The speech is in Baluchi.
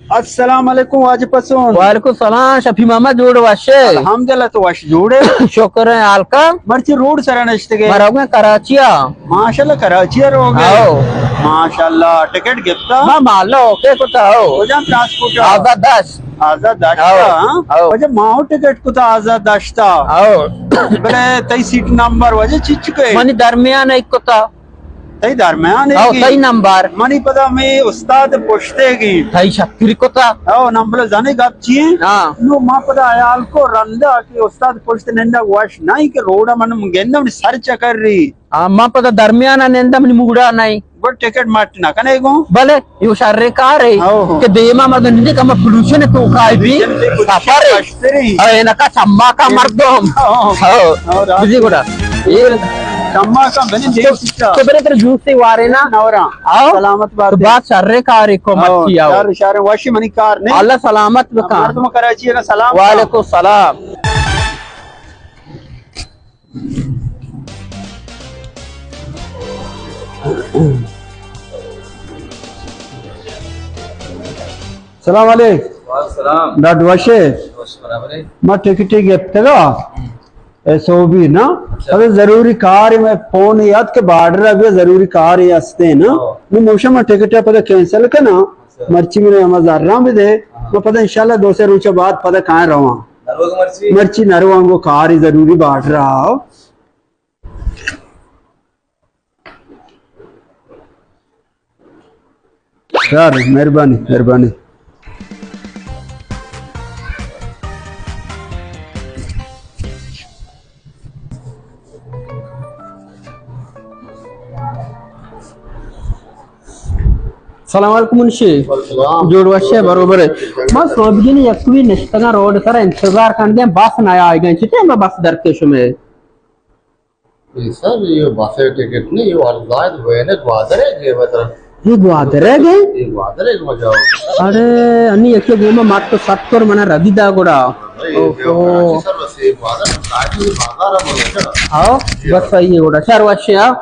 السلام علیکم واجہ پسون۔ وعلیکم السلام شفیع محمد، جوڑ وش ئے؟ الحمدللہ، تو وش جوڑ ئے؟ شکر ایں، حال کا؟ مرچی روڈ سرا نشتگ ئے؟ ما روگ ءَ کراچی ءَ۔ ماشاءاللہ، کراچی ءَ روگ ئے؟ ہاؤ۔ ماشاءاللہ، ٹکٹ گپتا؟ ما مالا اوکے کتا، ہاؤ۔ کجام ٹرانسپورٹ ءَ؟ آزاد دشت۔ آزاد دشت ءَ، ہاؤ، ہاں؟ ہاؤ۔ واجہ ما ہوں ٹکٹ کتا آزاد دشت ءَ۔ ہاؤ۔ بلے تئی سیٹ نمبر واجہ چچکے؟ منی درمیان ءَ کتا۔ تئی درمیان ءَ ہاؤ، گی۔ تئی نمبر۔ منی پدا ہمے استاد پشت ءَ گی۔ تئی شتری کتا۔ ہاؤ، نمبر زانے گپ چی ایں؟ ہاں۔ نو ما پدا حیال کو رندا کہ استاد پشت نندا وش نہ ایں کہ روڈ ءَ من گندم سر چکر ری۔ ہاں، ما پدا درمیان ءَ نندم، منی موڈا نہ ایں۔ گڑا ٹکٹ مٹ نہ کنے گوں؟ بلے، یو شریں کارے ہاؤ۔ کہ دیما مردم نندے کم پولوشن تو کائے بی۔ پولوشن بی، سفر۔ اے نکا چماکا مردم۔ ہاں۔ ہاں۔ ہاں، راست۔ بزی گڑا۔ اے چماکا بنی دے تو، سکتا۔ تو بلے تر جوس سے وارے نا۔ نورا۔ آؤ۔ سلامت بات تو ہے۔ بات شریں کارے کو ہاؤ، مرچی آؤ۔ شر، شر وشی منی کار نہیں۔ اللہ سلامت بکا۔ مردم کراچی نا سلام۔ وعلیکم السلام۔ سلام علیکم۔ وعلیکم السلام۔ ڈاڈ وشے؟ وش برابر ہے۔ ما ٹکٹے گپتگا۔ اے سوبی نا؟ اچھا۔ ابھی ضروری کار ہے، میں فون یاد کہ بارڈر ابھی ضروری کار ہے ہستے نا۔ ہاں۔ نو موشا ما ٹکٹ پدا کینسل کنا۔ اچھا۔ مرچی میرے ہما زراں بھی دے۔ ہاں۔ میں پدا انشاءاللہ دو سے روچہ بعد پدا کائیں رواں۔ نروگ مرچی؟ مرچی نروانگو کاری ضروری بارڈر آؤ۔ یار، مہربانی، مہربانی۔ سلام علیکم منشی۔ وعلیکم السلام۔ جوڑ وشے، بروبر ہے۔ ما سوبگین یکوی نشتگاں روڈ سر انتظار کندیں، بس نہ آئیگا، چتے ما بس درکے شمے؟ اے سر، یہ بس ٹکٹ نہیں، یہ واللہ وین گوادر ہے، یہ بتر۔ یہ گوادر ہے گے؟ یہ گوادر ہے، مجھے۔ ارے، انی یکی گوما مات تو ستر منا ردی دا گڑا۔ اوہو۔ سر، بس یہ گوادر، ساجی بازار ہے، مجھے۔ ہاں، بس صحیح ہے گڑا۔ سر وشے، ہاں۔